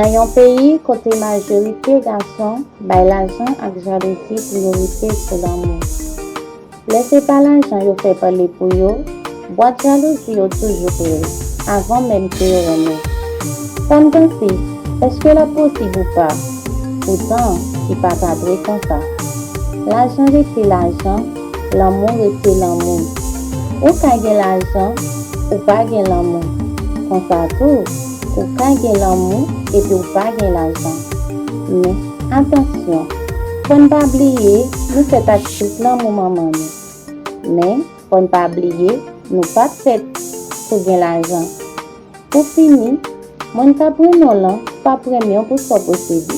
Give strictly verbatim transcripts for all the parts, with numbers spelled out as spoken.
Nan yon peyi kote majorite gason bay lajan ak jalouzi priyorite sou lanmou, lè se pa lajan yo fè pale pou yo, bwat jalouzi yo toujou ple avan menm ke yo renmen. Sa n panse, èske l ap posib ou pa? Poutan, li pa ta dwe konsa. Lajan rete lajan, lanmou rete lanmou. Ou ka gen lajan, ou pa gen lanmou. Konsa tou, ou ka gen lanmou epi ou pa gen lajan. Men, atansyon, fò n pa bliye, nou fèt ak tout lanmou manman nou. Men, fò n pa bliye, nou pa t fèt pou gen lajan. Pou fini, mwen k ap renmen w lan p ap renmen w pou sa w posede.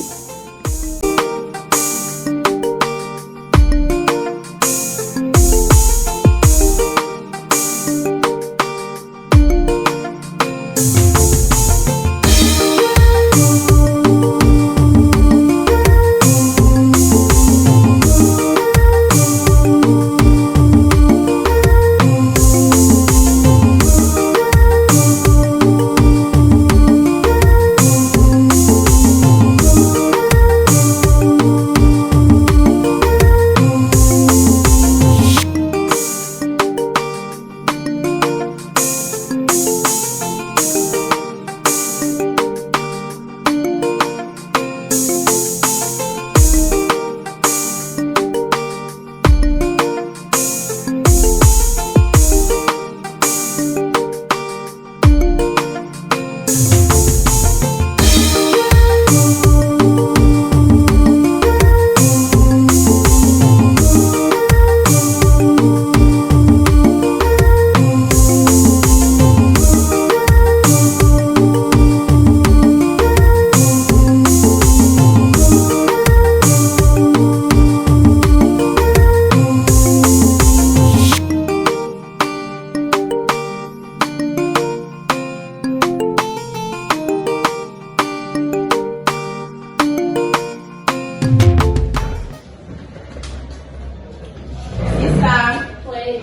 Kisa? Mwen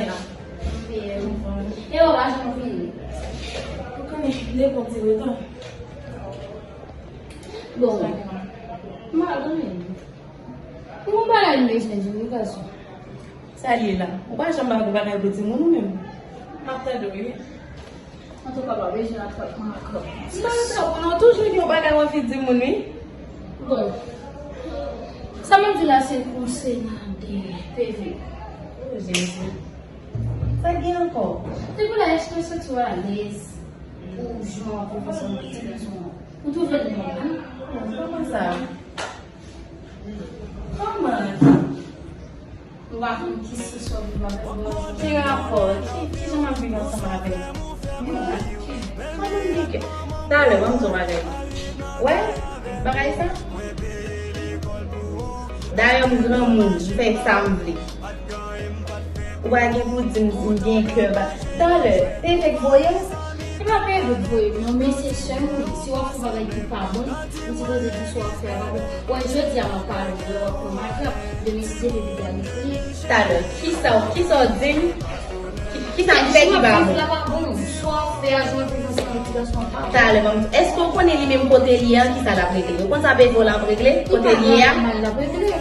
la. E ou pa janm vini. Ou konnen, le bon ti retan. Bon, m pa konnen. Mwen pa la, m bezwen di nou gason. Sa l ye la? Ou pa janm ba gwo bagay pou timoun ou menm. M ap tande w, wi. Antouka, pa bezwen nan trètman ankò. M pa nan trètman, non, toujou gen yon bagay w anvi di moun, wi. Bon. Sa m ap di la, se konsènan de P V. O Jezi. Sa k gen ankò? Depi la, èske w santi w alèz pou jan w ap viv ansanm ak ti gason an? Ou twouve l nòmal? Non, kòman sa? Kòman? M pa konn ki se sa w viv avèk mwen. Ki rapò? Ki, ki jan m ap viv ansanm avè l? Mwen menm gen kè. Talè, ban m di w bagay. Wè, bagay sa? Dayè, m granmoun, m fè sa m vle. Ou pa gen pou di m, m gen kè ba. Talè, P V k voye w? Se pa P V k voye m, non, men se sè m, wi. Si w ap fè bagay ki pa bon, m sipoze di sa w ap fè a pa bon. Wè, jodi a m ap pale w, lè w ap pran makrab, demen si se P V k la ki voye. Talè, kisa, kisa w di m? Ki, kisa m fè ki pa bon? Sa w ap fè a, jan w ap viv ansanm avèk ti gason an pa bon. Talè, ban m di, èske w konnen li menm kote l ye a, kisa l ap regle? Ou konn sa P V k la ap regle? Kote l ye a? Li pa nòmal, l ap regle.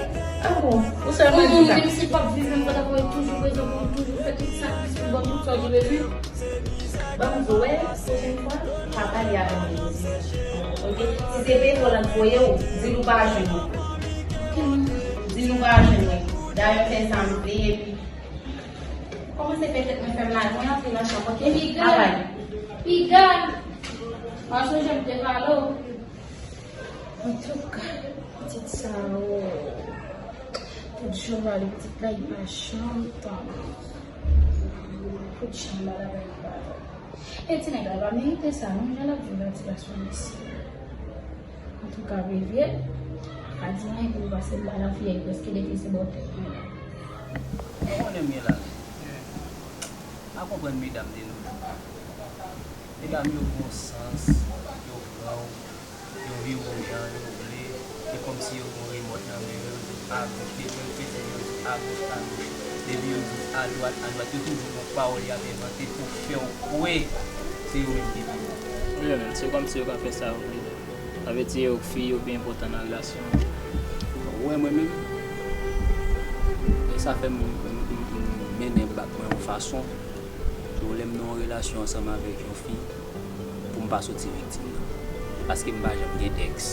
Ah bon? Ou sèlman di sa? Menm si l p ap viv menm kote avè w, toujou prezan pou ou, toujou fè tout sa, pou ban tout sa w bezwen. Ban m di w, wè, pwochèn fwa, pa pale avè m de Jezi. Oke? Si se P V k la k voye w, di l ou pa jwenn mwen. Di l ou pa jwenn mwen. Dayè, fè sa m vle, epi, kòmanse fè tèt mwen fè m la, mwen antre nan chanm, oke? Piga! Piga! Pa sonje m te pale w. Antouka, pitit sa, o. Tout jan m pale pitit la, li pa janm tann. Tout jan m pale avè l, li pa tann. E ti nèg la pa merite sa, non, jan l ap viv ak ti gason mesye. Antouka, P V, pa di anyen pou ou, paske m pa nan fi a, li prèske deplese bò tèt mwen la. Ou konnen m gen laj. Pa konprann medam de nos jours. Medam yo gon sans, yo pran w, yo vire w jan yo vle, e kòmsi yo gon remòt nan men yo, yo di agoch, depi yo pete yo di agoch, agoch, depi yo di adwat, adwat, yo toujou gon pawòl y ap envante pou fè w kwè se yo menm ki pi bon. Yo menm, se kòmsi yo ka fè sa yo vle. Sa vle di yo fi yo pi enpòtan nan relasyon an. Ou wè mwen menm, e sa fè m, m, m, m mennen bak mwen yon fason, pou lè m nan yon relasyon ansanm avèk yon fi, pou m pa soti viktim nan. Paske m pa janm gen èks.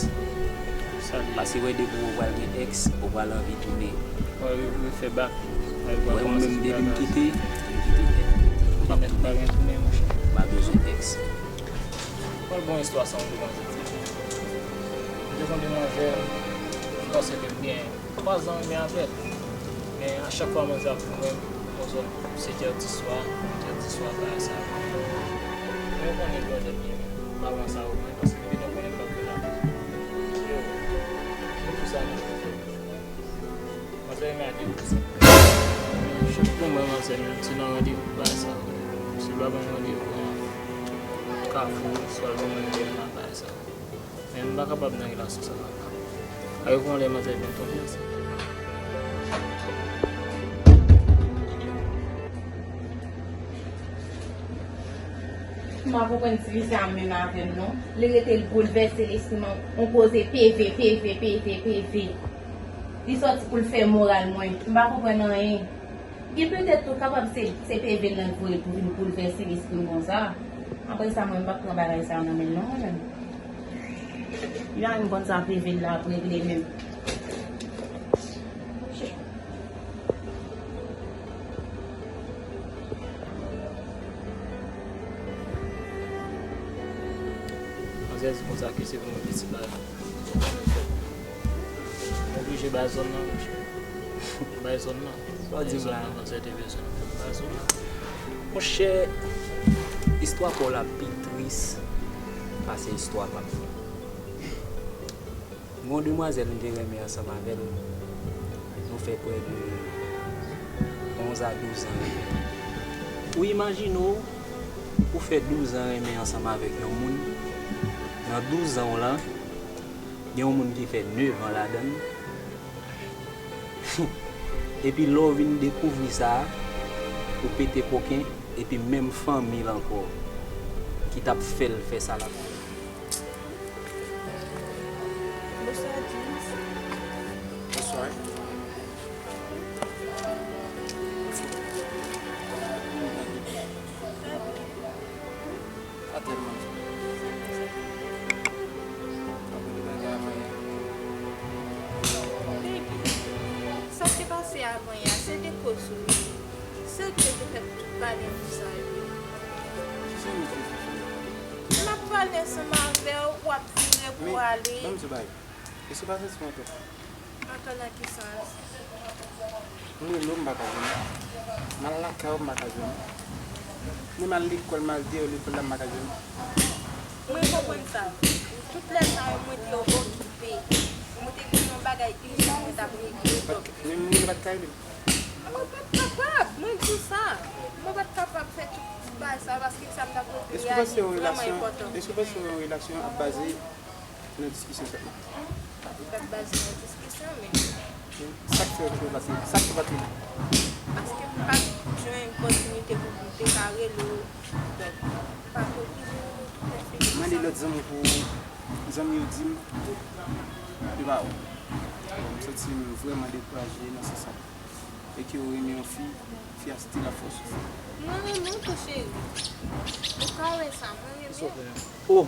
Sa li ye. Paske wè depi w pral gen èks, ou pral anvi tounen. Wè, refè bak. Wè, mwen menm depi m kite, m kite nèt. M p ap tounen. M pa gen tounen, monchè. M pa bezwen èks. Pral bon istwa sa, yon demanzè. M te konn demanzè, m panse ke m gen twa zan renmen avè l. Men a chak fwa manzè ap vin wè m, yon zòn sèt è di swa, uit è di swa, bagay sa yo. Men ou konnen blòdè m ye, men m pa pran sa o mwen, paske depi tan konnen m p ap vin la. Yo, nou tou sa nou fè. Manzè renmen ak de pou san. Chak pou mwen manzè menm, se nan randevou bagay sa yo. Si l pa ban m randevou nan Kafou, swa l ban mwen randevou nan bagay sa yo. Men m pa kapab nan relasyon sa la. Arive yon lè manzè vin tonbe ansent. M pa konprann ti fi sa a menm avè m non. Li rete l boulvèse lespri m, yon koze P V, P V, P V, P V. Li sòti pou l fè moral mwen. M pa konprann anyen. Gen petèt tou kapab se, se P V l nan voye pou vin boulvèse lespri m konsa. Apre sa, mwen, m p ap pran bagay sa yo nan men l non, mwen menm. Li pa menm konn sa P V l la ap regle menm. Manzè di konsa ke se pou mwen pitit la. M oblije bay zòn nan, monchè. Bay zòn nan. Sa w di m la? Bay zòn nan, manzè te bezwen m bay zòn nan. Monchè, istwa pa w la pi tris pase istwa pa m. Gen yon demwazèl m te renmen ansanm avè l. Nou fè prè de onz a douz an renmen. Ou imajine w, ou fè douz an renmen ansanm avèk yon moun. Nan douz an w lan, gen yon moun ki fè nèf an ladan l. Epi lè w vin dekouvri sa, ou pete koken, epi menm fanmi l ankò ki t ap fè l fè sa l ap fè. Bonswa, James. Bonswa. Pa tèlman. Anpil bagay a fè. Baby, sa k te pase avan yè a, se te koz ou wi. Se ou ki te fè tout bagay pou sa yo. Kisa nou te fè? M ap pale ansanm avè w, w ap vire pou w ale. Men, ban m di w bagay. E se pa santi m ankò. Ankò nan ki sans? M rele w, m pa ka jwenn ou. M al lakay ou, m pa ka jwenn ou. Menm al lekòl, m al deyò lekòl la, m pa ka jwenn ou. Mwen konprann sa. Tout lè sa yo, mwen te okipe. Mwen te gen yon bagay ijan mwen t ap regle, donk. Menm mwen pa t ka rele m. Mwen pa t kapab, mwen di w sa. Mwen pa t kapab fè tout bagay sa yo paske sa m t ap regle a li vrèman enpòtan. Èske w panse yon relasyon ap baze nan diskisyon sèlman? Li pa t baze nan diskisyon, men. Sa k fè w te pase? Sa k te pase? Paske m pa t jwenn opòtinite pou m te ka rele w. Donk, m pa t oblije rele w tout lè se sa. Mande lòt zanmi pou zanmi yo di m, yo pa wè. Bon, m santi m vrèman dekouraje nan sans sa. E ke w renmen yon fi, fi a still ap fè w soufri. Mwen renmen w tou, cheri. Ou ka wè sa, mwen renmen w. Oh!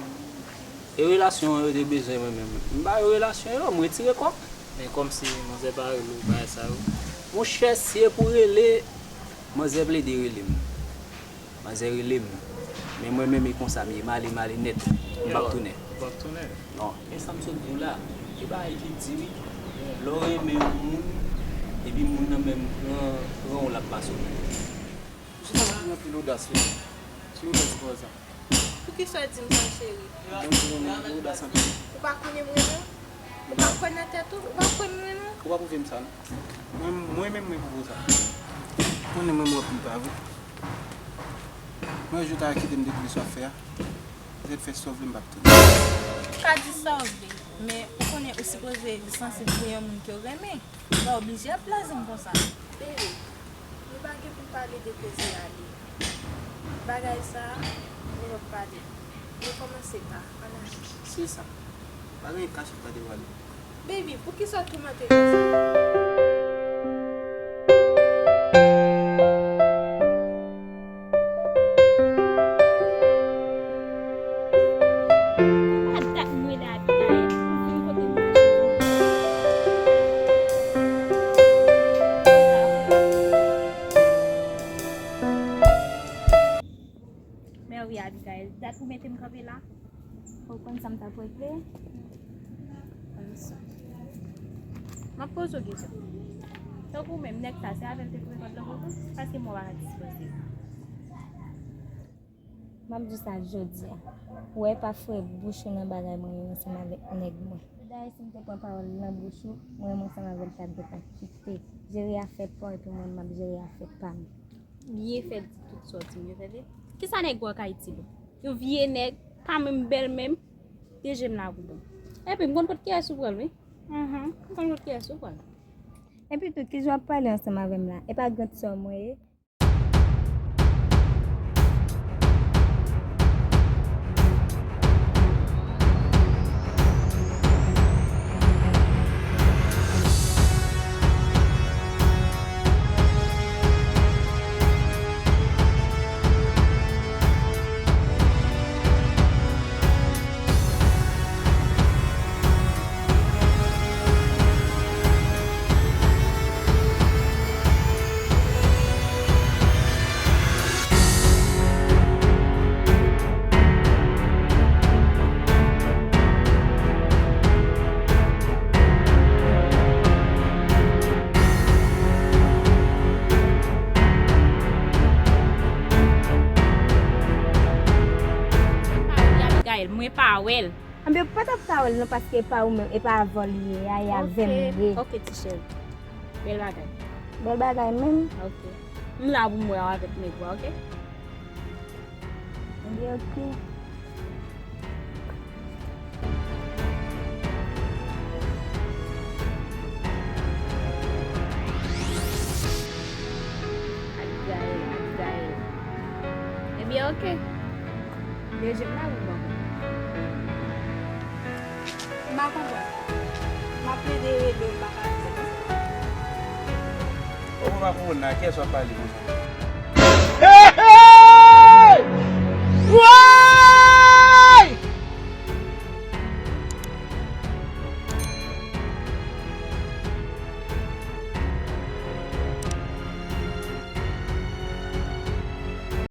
E relasyon an yo te bezwen mwen menm. M ba yo relasyon yo, m retire kò m. Men kòmsi manzè pa rele w bagay sa yo. Monchè, si e pou rele, manzè plede rele m. Manzè rele m. Men mwen menm e konsa m ye, m ale, m ale nèt. M p ap tounen. Ou p ap tounen? Non. Men sa m sot di w la, e bagay ki di wi. Lè w renmen yon moun, epi moun nan menm pran, pran w l ap pase w menm. Jis ap gen anpil odas wi. Sou yon bèl ti pawòl sa. Poukisa w di m sa, cheri? Donk, ou renmen m, ou odas anpil. Ou pa konnen m renmen w? Ou pa kwè nan tèt ou? Ou pa kwè m renmen w? Ou pa pwouve m sa, non. Mwen, mwen menm, mwen pwouve w sa. Ou konnen mwen, mwen anpil pa vre. Mwen, jou ta kite m dekouvri sa w ap fè a. Petèt fè sa w vle, m p ap tande. Ou ka di sa w vle, men ou konnen ou sipoze sansib pou yon moun ke w renmen. Ou pa oblije ap blaze m konsa. Bebe, nou pa gen pou n pale de koze a li. Bagay sa a, nou p ap pale. Nou kòmanse pa, ann ale. Se sa. Pa gen kachèt pa devwale. Baby, poukisa w toumante konsa? Pa dat m rele Abigail pou vin kote m mache. Mèwi Abigail, dat ou mete m kanpe la? Ou konn sa m t ap regle? Konn sa. M ap poze w kesyon. Tankou menm nèg sa, se avè l te pran kòd lan konsa? Paske mwen pa ka dispoze. M ap di w sa jodi a. Ou wè, pa foure bouch ou nan bagay mwen yo ansanm avèk nèg mwen. Dayè, si m te pran pawòl nan bouch ou, mwen menm ansanm avè l t ap gentan kite. Jere afè pa w epi mwen, m ap jere afè pa m. Byen fè di tout sa w di m yo, tande. Kisa nèg wòk Ayiti bon? Yon vye nèg, pa menm bèl menm, de je m la pou bon. Epi m konn kot kiyès ou pran l, wi. Mhm, m konn kot kiyès ou pran l. Epi tou, kijan w ap pale ansanm avè m la? E pa grandson mwen ye? Mwen pa wè l. Anben, ou pa t ap ka wè l non, paske e pa ou menm, e pa avè w li ye a, e avè m li ye. Ok, ti cheri. Bèl bagay. Bèl bagay menm. Ok. M la pou m wè w avèk nèg la, ok? Anben, ok. Abigail, Abigail. Ebyen, ok. Deje m la ou bon. M pa konprann. M ap plede rele w, m pa ka rele. Kòman w pa konprann nan? Kiyès w ap pale konsa?